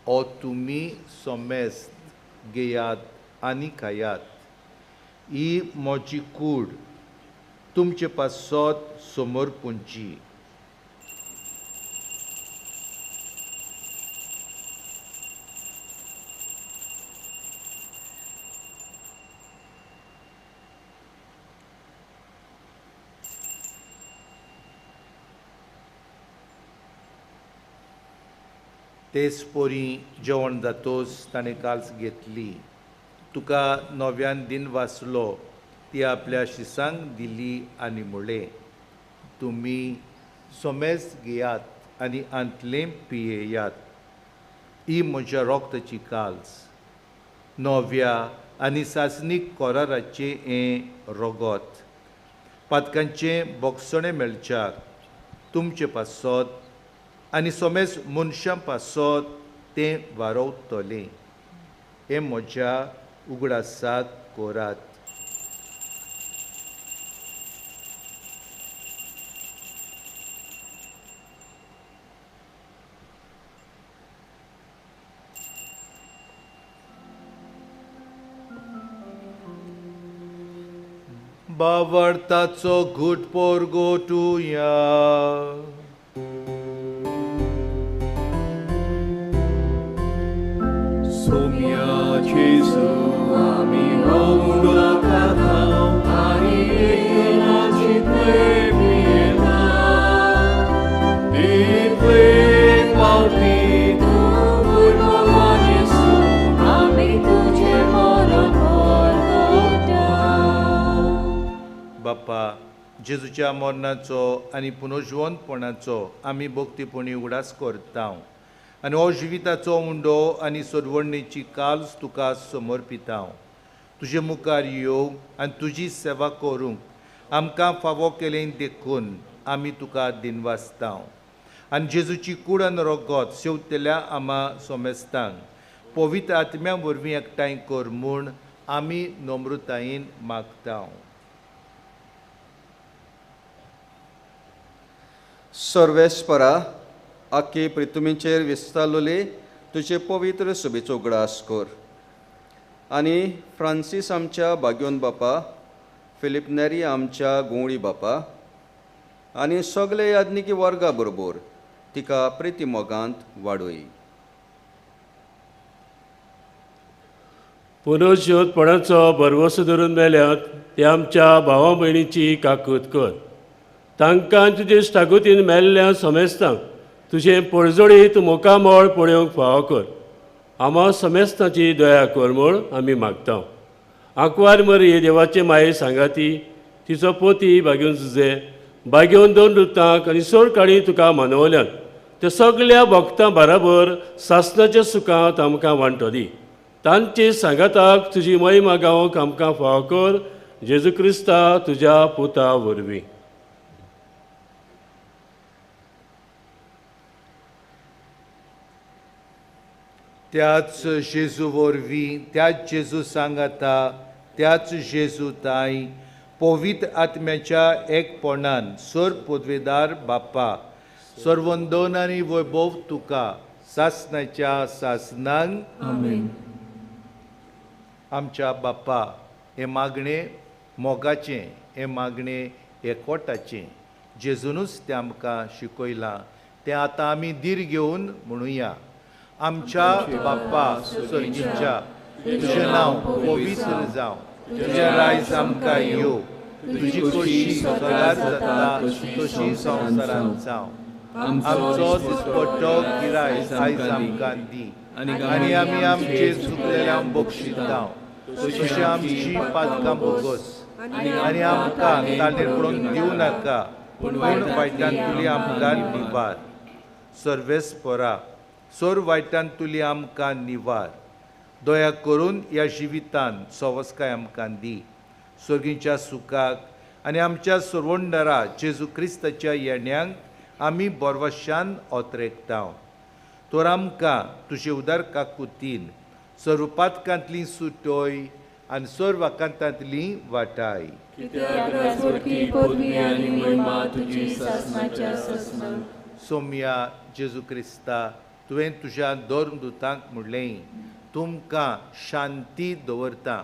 ओ तुमी सोमेस्त घेयात आनी खायात, ही म्हजी कूड तुमचे पासत समर्पूंची. तेच पोरी जेवण जातोच ताणें काल्स घेतली, तुका नव्यान दिन वाचलो, ती आपल्या शिसांक दिली आनी म्हणलें, तुमी सोमेस घेयात आनी आंतलें पियेयात, ही म्हज्या रोगताची काल्स, नव्या आनी सासणीक कोराराचें हें रोगत, पातकांचें बोगसणें मेळच्याक तुमचे पासत आनी सोमेस मनशां पासत तें वारोवतलें, हें म्हज्या उगडासाक कोरात. बावडताचो घुट पोरगोटुया. सोम्या जेजू आमी हो खाता आनी एकनाची पियेता, तितले पावटी तूं भगवान येसू आमी तुजें मरण पोरगोटा. बापा, जेजूच्या मरणाचो आनी पुनर्जिवंतपणाचो आमी भक्तीपणी उगडास करता आनी हो जिविताचो उंडो आनी सोडवणेची काल्स तुका समर्पिता. तुजे मुखार येवंक आनी तुजी सेवा करूंक आमकां फावो केलें देखून आमी तुका दिनवासता. आनी जेजूची कूड आनी रगत सेवतल्या आमा सोमेस्तांक पवित्र आत्म्या वरवीं एकठांय कर म्हूण आमी नम्रतायेन मागता. सर्वेस्परा, आख्खी पृथ्वीचेर विस्तारलेली तुजे पवित्र सभेचो उगडास कर आनी फ्रांसीस आमच्या बाग्योन बापा, फिलीप नेरी आमच्या गुंवळी बापा आनी सगळे याज्ञिकी वर्गा बरोबर तिका प्रिती मोगांत वाडय. पुनर्जिवंतपणाचो भरवंसो धरून मेल्यात ते आमच्या भावा भयणीची काकूत कर. तांकां तुजे स्टागुतीन मेल्ल्या समेस्तांक तुजें पळजोडीत मुखामळ पळोवंक फावो कर. आमा समेस्तांची दया कर म्हूण आमी मागता. आंकवार मरी देवाचे माये सांगाती तिचो पोती बागेवन तुजें बागेवन दोन रुतांक आनी सोड काळी तुका मानवल्यान ते सगल्या भक्तां बराबर सासणाच्या सुखांत आमकां वांटो दी. तांचे सांगाताक तुजी महिमा गावंक आमकां फावो कर, जेजू क्रिस्ता तुज्या पुता वरवीं. त्याच जेजू वरवीं, त्याच जेजू सांगाता, त्याच जेजू ताई पवित्र आत्म्याच्या एकपणान सर पदवेदार बाप्पा सर्वंदन आनी वैभव तुका सासणाच्या सासणांक. आमेन. आमच्या बाप्पा, हें मागणें मोगाचें, हें मागणें एकवटाचें, जेजूनच तें आमकां शिकयलां, तें आतां आमी धीर घेवन म्हणुया. आमच्या बाप्पा स्वर्गीच्या, तुजें नांव पवित्र जावं, तुजें रायज आमकां येवं, तुजी खोशी सदांच जाता तशी संवसारांत जावं. आमचो दिसपट्टो गिरायक आयज आमकां दी आनी आमी आमचे चुकलेल्यांक बक्षिता तशी आमची पातकां भोगस आनी आमकां ताणेर पडून दिवं नाका, पूण वायटान तुली आमकां निवार. सर्वेस्परा, सोर वायटान तुली आमकां निवार. दया करून ह्या जिवितान सवस्काय आमकां दी, सर्गीच्या सुखाक आनी आमच्या सर्वोंडरा जेजू क्रिस्ताच्या येण्यांक आमी बोरवशान ओतरेकता. तर आमकां तुजे उदार काकुतीन सर्व पातकांतली सुटोय आनी सर्व आकांतांतली वाटाय. सोम्या जेजू क्रिस्ता, तुवें तुज्या धर्मदुतांक म्हणलें, तुमकां शांती दवरता,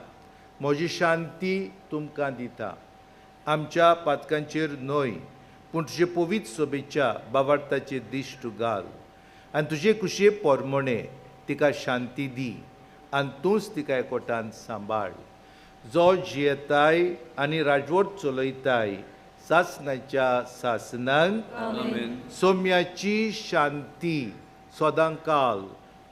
म्हजी शांती तुमकां दिता. आमच्या पातकांचेर न्हय, पूण तुजे पवित्र सभेच्या बाबार्थाचेर दिश्ट घाल आनी तुजे कुशे पोरमोणे तिका शांती दी आनी तूंच तिका एकवटान सांबाळ, जो जियेताय आनी राजवट चलयताय सासणाच्या सासणांक. सोम्याची शांती सदां काल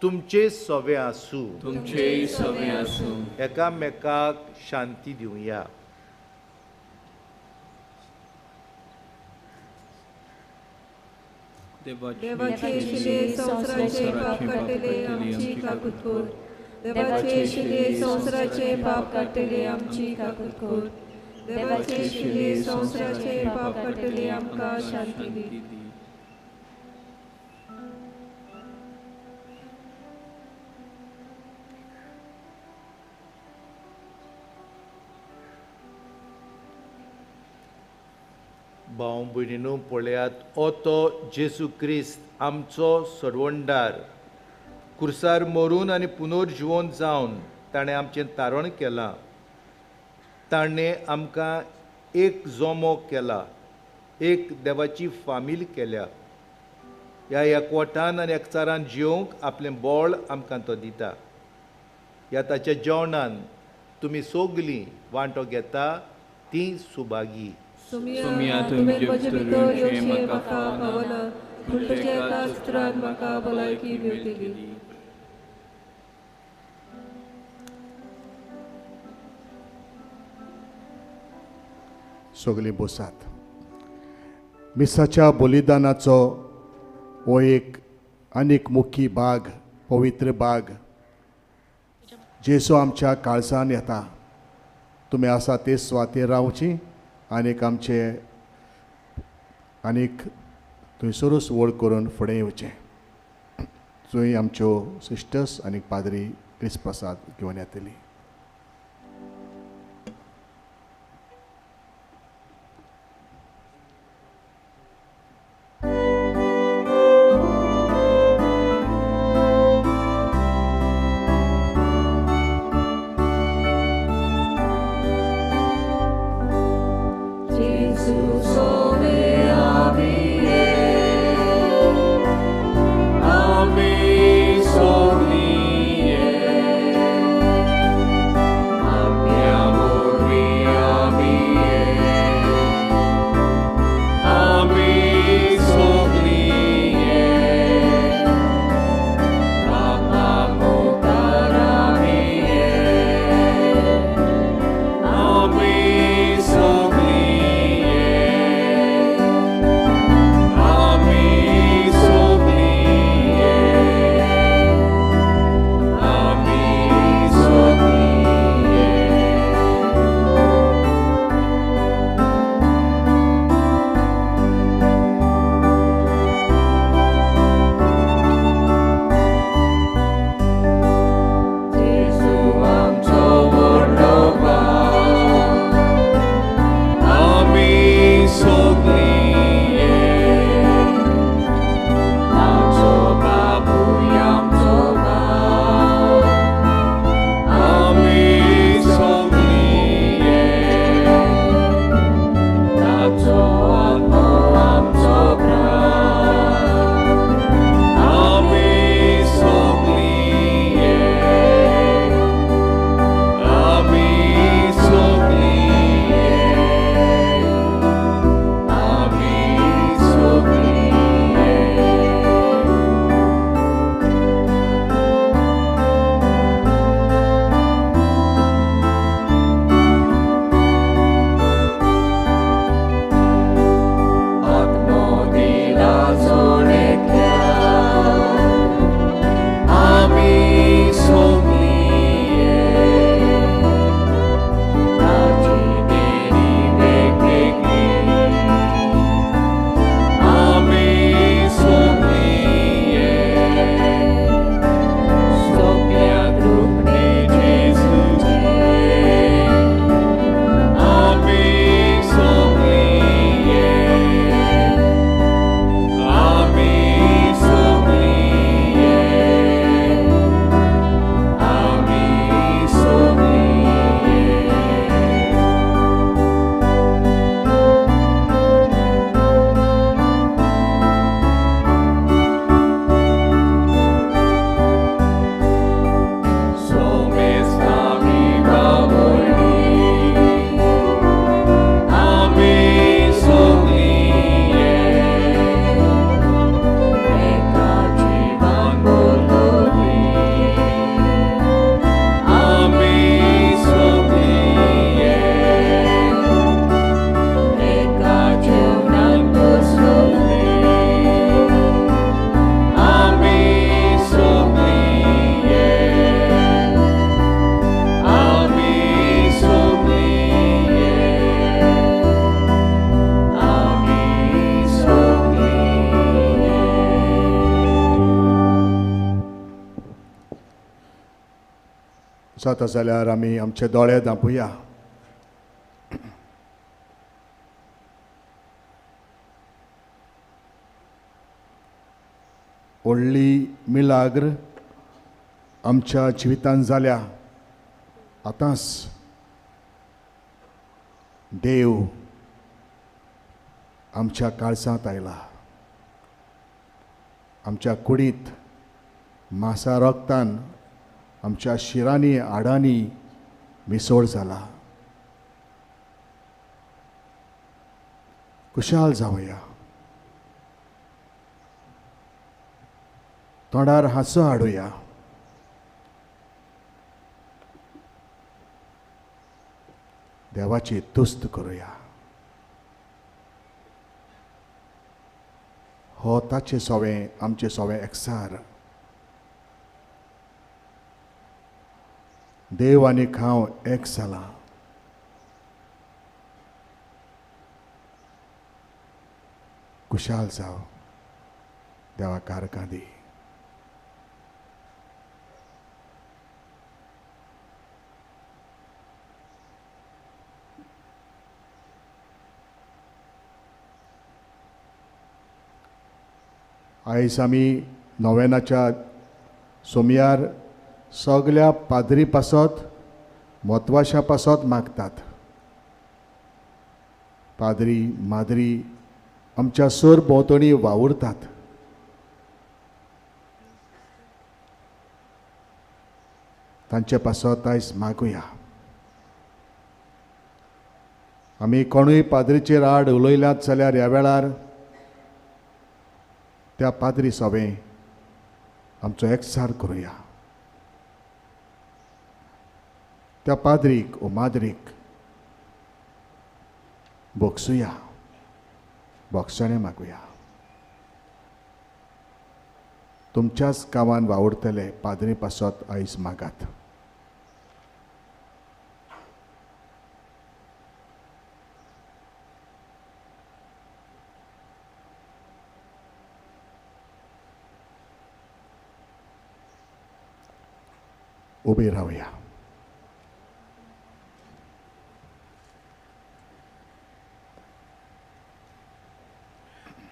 तुमचे सवे आसूं. तुमचे सवे आसूं. एकामेकाक शांती दिवया. देवाचे शिले संवसाराचे पाप काडटले आमची काकूत कर. देवाचे शिले संवसाराचे पाप काडटले आमची काकूत कर. देवाचे शिले संवसाराचे पाप काडटले आमकां शांती दी. भाव भयणीनू पळयात, हो तो जेजू क्रिस्त आमचो सरवणदार. कुर्सार मरून आनी पुनर्जिवन जावन ताणें आमचें तारण केलां. ताणें आमकां एक जमो केला, एक देवाची फामील केल्या. ह्या एकवटान आनी एकचारान जिवंक आपलें बळ आमकां तो दिता. ह्या ताच्या जेवणान तुमी सगलीं वांटो घेता ती सुभागी. सुमिया, तुवें म्हजे भितर येवचें म्हाका फावना, पूण तुज्या एका उतरान म्हाका भलायकी मेळटली. सगलीं बसात. मिसाच्या बलिदानाचो हो एक आनीक मुखी भाग, पवित्र भाग. जेजू आमच्या काळजान येता. तुमी आसा ते सुवातेर रावची आनीक आमचे आनीक थंयसरूच व्हड करून फुडें येवचें. थंय आमच्यो सिस्टर्स आनी पाद्री क्रिस्त प्रसाद घेवन येतली. Ave, Ave, जाता जाल्यार आमी आमचे दोळे धांपुया. व्हडली मिलाग्र आमच्या जिवितांत जाल्या. आतांच देव आमच्या काळजांत आयला. आमच्या कुडींत मासा रक्तान आमच्या शिरांनी हाडांनी मिसळ जाला. खुशाल जावया, तोंडार हांसो हाडुया. देवाची तुस्त करुया. हो ताचे सोवें आमचे सोवें एकसार. देव आनी हांव एक जाला. खुशाल जाव, देवा कारकां दी. आयज आमी नोवेनाच्या सोमयार सगल्या पाद्री पासत म्हत्वाच्या पासत मागतात. पाद्री माद्री आमच्या सर भोंवतणी वावुरतात. तांचे पासत आयज मागुया. आमी कोणूय पाद्रीचेर आड उलयल्यात जाल्यार ह्या वेळार त्या पाद्री सोवें आमचो एकचार करुया. त्या पाद्रीक ओ माद्रीक बोगसुया, बोगसणें मागुया. तुमच्याच गांवान वावुरतले पाद्री पासत आयज मागात. उबे रावया.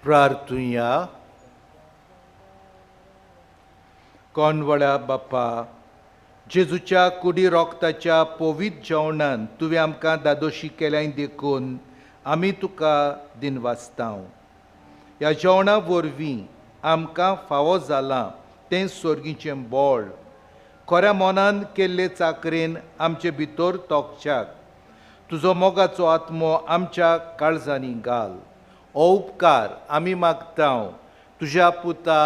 प्रार्थुया. कोणवळ्या बापा, जेजूच्या कुडी रोगताच्या पवित्र जेवणान तुवें आमकां दादोशी केल्याय देखून आमी तुका दिनवासतांव. ह्या जेवणा वरवीं आमकां फावो जालां तें सोर्गीचें बोळ खऱ्या मनान केल्ले चाकरेन आमचे भितर तोखच्याक तुजो मोगाचो आत्मो आमच्या काळजांनी घाल. हो उपकार आमी मागतांव तुज्या पुता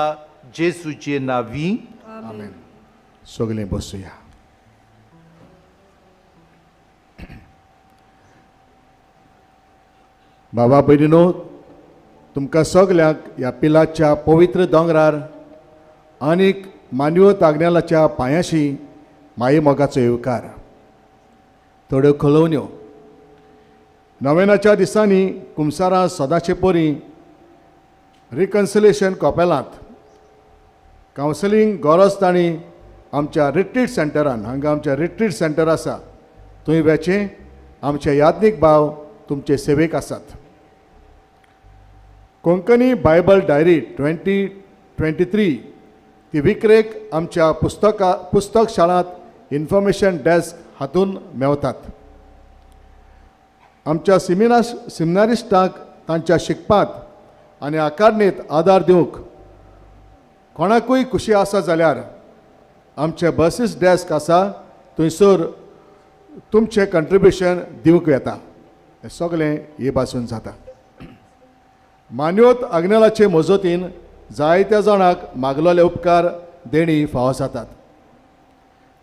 जेजूचे नांवी. आमेन. सगळीं बसुया. बाबा भयणीनो, तुमकां सगल्यांक ह्या पिलाच्या पवित्र दोंगरार आनीक मानवत आग्नेलाच्या पांयाशी माये मोगाचो येवकार. थोड्यो खलोवण्यो. नोवेनाच्या दिसांनी कुमसारां सदांचे परी रिकन्सिलेशन कॉपेलांत कावन्सिलींग गरज तांणी आमच्या रिट्रीट सेंटरान, हांगा आमच्या रिट्रीट सेंटर आसा थंय वेचें. आमचे याज्ञीक भाव तुमचे सेवेक आसात. कोंकणी बायबल डायरी 2023 ती विक्रेक आमच्या पुस्तक शाळांत इन्फॉर्मेशन डेस्क हातून मेवतात. आमच्या सिमिनारिस्टांक तांच्या शिकपांत आनी आकारणेंत आदार दिवंक कोणाकूय खुशी आसा जाल्यार आमचे बसीस डेस्क आसा थंयसर तुमचें कंट्रिब्युशन दिवंक येता. हें सगळें हे भासून जाता. मान्योत आग्नेलाचे मजतीन जायत्या जाणांक मागलेले उपकार देणी फावो जातात.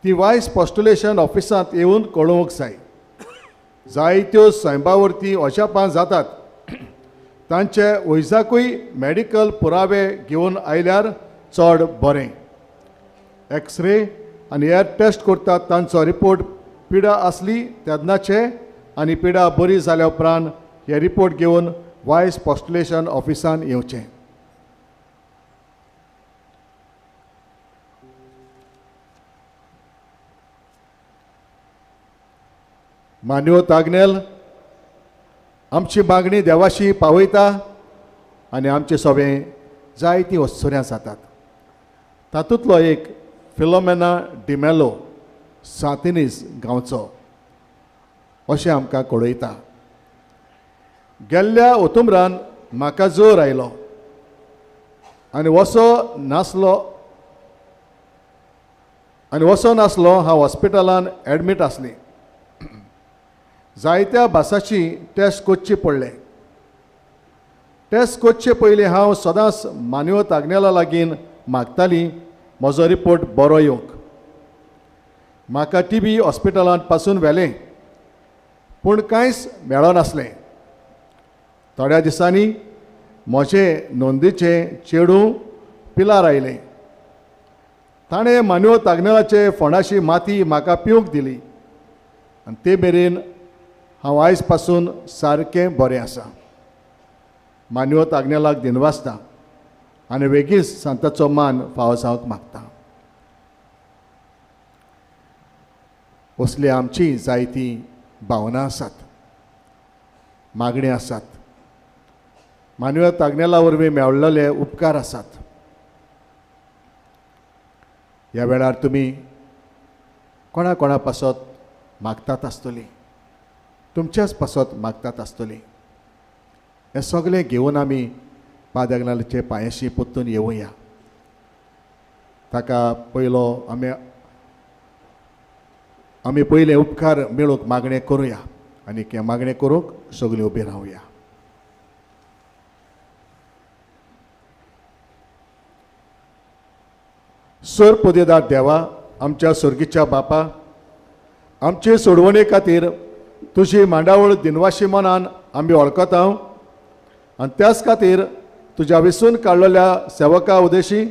ती वायस पोस्टुलेशन ऑफिसांत येवन कळोवंक जाय. जायत्यो सैंबावरती अजापां जातात. तांचे वैजाकूय मेडिकल पुरावे घेवन आयल्यार चड बरें. एक्सरे आनी हेर टेस्ट करतात तांचो रिपोर्ट पिडा आसली तेन्नाचे आनी पिडा बरी जाल्या उपरांत हे रिपोर्ट घेवन वायस पोस्टुलेशन ऑफिसान येवचें. मानवत आग्नेल आमची मागणी देवाशी पावयता आनी आमचे सोबें जायतीं वस्तुऱ्यां जातात. तातूंतलो एक फिलोमेना डिमेलो सांतिनीस गांवचो अशें आमकां कळयता. गेल्ल्या ओतुमरान म्हाका जोर आयलो आनी वसो नासलो हांव हॉस्पिटलान एडमीट आसली. जायत्या भासाची टेस्ट करची पडले. टेस्ट करचे पयलीं हांव सदांच मानवत आग्नेला लागीं मागताली म्हजो रिपोर्ट बरो येवंक. म्हाका टीबी हॉस्पिटलांत पासून व्हेलें पूण कांयच मेळनासलें. थोड्या दिसांनी म्हजें नोंदीचें चेडूं पिलार आयलें. ताणें मानवत आग्नेलाचे फोंडाशी माती म्हाका पिवंक दिली आनी ते मेरेन हांव आयज पासून सारकें बरें आसा. मानवत आग्नेलाक दिनवासता आनी वेगींच सांताचो मान फावो जावंक मागता. असली आमची जायती भावना आसात, मागणी आसात. मानवत आग्नेला वरवीं मेळिल्ले उपकार आसात. ह्या वेळार तुमी कोणा कोणा पासत मागतात आसतली, तुमच्याच पासत मागतात आसतली. हें सगळें घेवन आमी पाद आग्नेलाचे पांयाशी परतून येवया. ताका पयलो आमी पयले उपकार मेळूंक मागणें करुया आनी हें मागणें करूंक सगळीं उबी रावया. सर पदेदार देवा, आमच्या सोर्गीच्या बापा, आमचे सोडवणे खातीर तुजी मांडावळ दिनवाशी मनान आमी वळखता आनी त्याच खातीर तुज्या विसून काडलेल्या सेवका उदेशी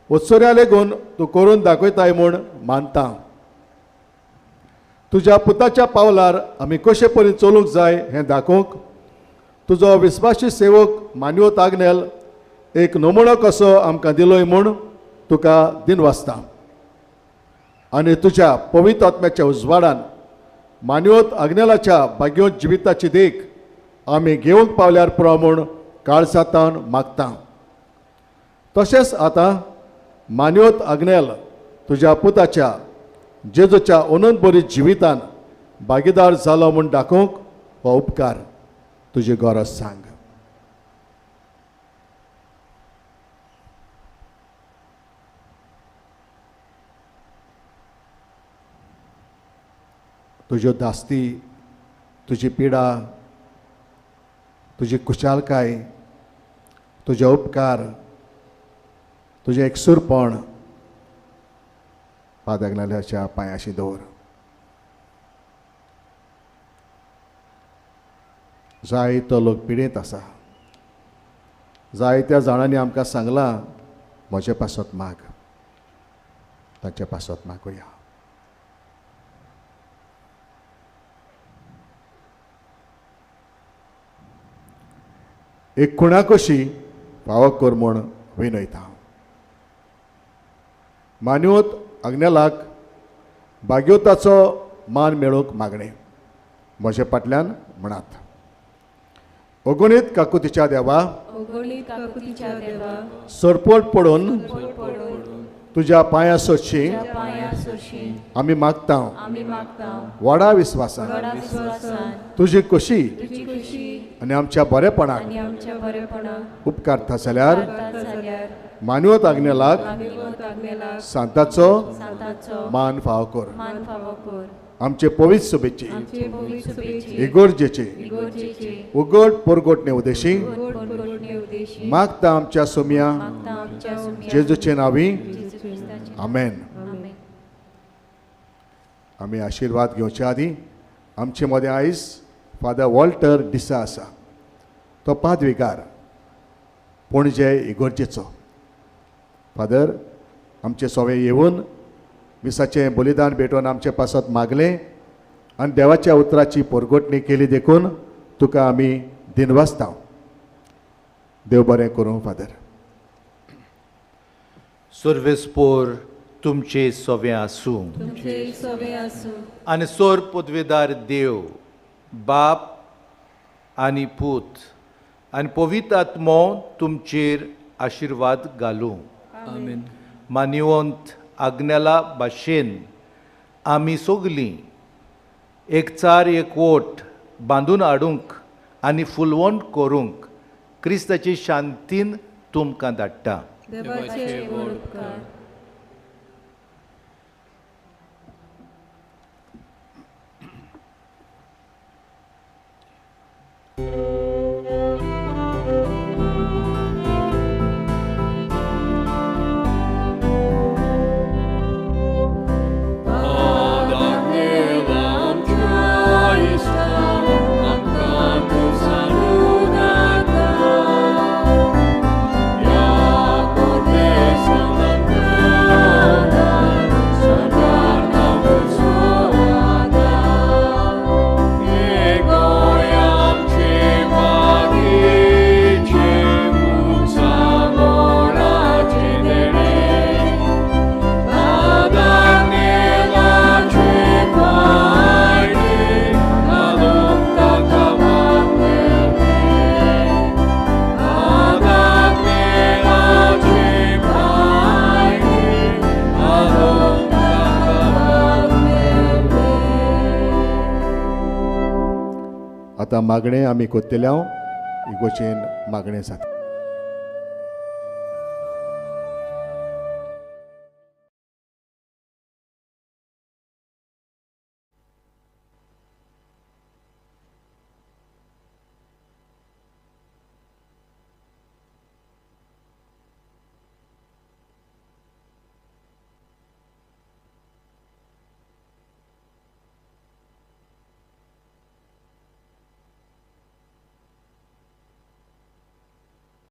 उत्सर्या लेगून तूं करून दाखयताय म्हूण मानता. तुज्या पुताच्या पावलार आमी कशे परी चलूंक जाय हें दाखोवंक तुजो विस्वासी सेवक मानवत आग्नेल एक नमुनो कसो आमकां दिलोय म्हूण तुका दिनवासता. आनी तुज्या पवित्र आत्म्याच्या उजवाडान मानवत आग्नेलाच्या भाग्योत जिविताची देख आमी घेवंक पावल्यार पुरो म्हूण काळजांतावन मागता. तशेंच आतां मानवत आग्नेल तुज्या पुताच्या जेजूच्या अनंत बरी जिवितान भागीदार जालो म्हूण दाखोवंक हो उपकार तुजी गरज सांग. तुज्यो धास्ती, तुजी पिडा, तुजी खुशालकाय, तुजे उपकार, तुजें एकसूरपण पाद आग्नेलाच्या पांयाशी दवर. जायतो लोक पिडेंत आसा. जायत्या जाणांनी आमकां सांगलां म्हजे पासत माग, तांचे पासत मागुया. एक खुणा कशी फावो कर म्हूण विनयता. मानवत आग्नेलाक भाग्योताचो मान मेळोवंक मागणें म्हजे फाटल्यान म्हणात. अगणीत काकुतीच्या देवा, सरपट पडून तुज्या पांया सोदशी आमी मागता. व्हडा विस्वासान तुजी खोशी आनी आमच्या बरेपणाक उपकारता जाल्यार मानवत आग्नेलाक सांताचो मान फावो कर. आमचे पवित्र सभेची इगर्जेचे उगड परगटणे उद्देशी मागता आमच्या सोम्या जेजूचे नांवी, आमेन. आमी आशिर्वाद घेवच्या आदीं आमचे मदें आयज फादर वॉल्टर डिसा आसा. तो पादविगार पणजे इगर्जेचो. फादर आमचे सोवे येवन मिसाचें बलिदान भेटोवन आमचे पासत मागलें आनी देवाच्या उतराची परगटणी केली देखून तुका आमी दिनवासता. देव बरें करूं फादर. सर्वेस्पोर तुमचे सोवे आसूं. तुमचे सोवे आसूं. आनी सोर पदवेदार देव बाप आनी पूत आनी पवित्र आत्मो तुमचेर आशिर्वाद घालूं. आमेन. मानिवंत आग्नेला भाशेन आमी सगलीं एकचार एकवट बांदून हाडूंक आनी फुलवण करूंक क्रिस्ताची शांतीन तुमकां धाडटा. देवाचे व्हड उपकार. आतां मागणें आमी कोत्तेल्या इगोचेन मागणें जाता.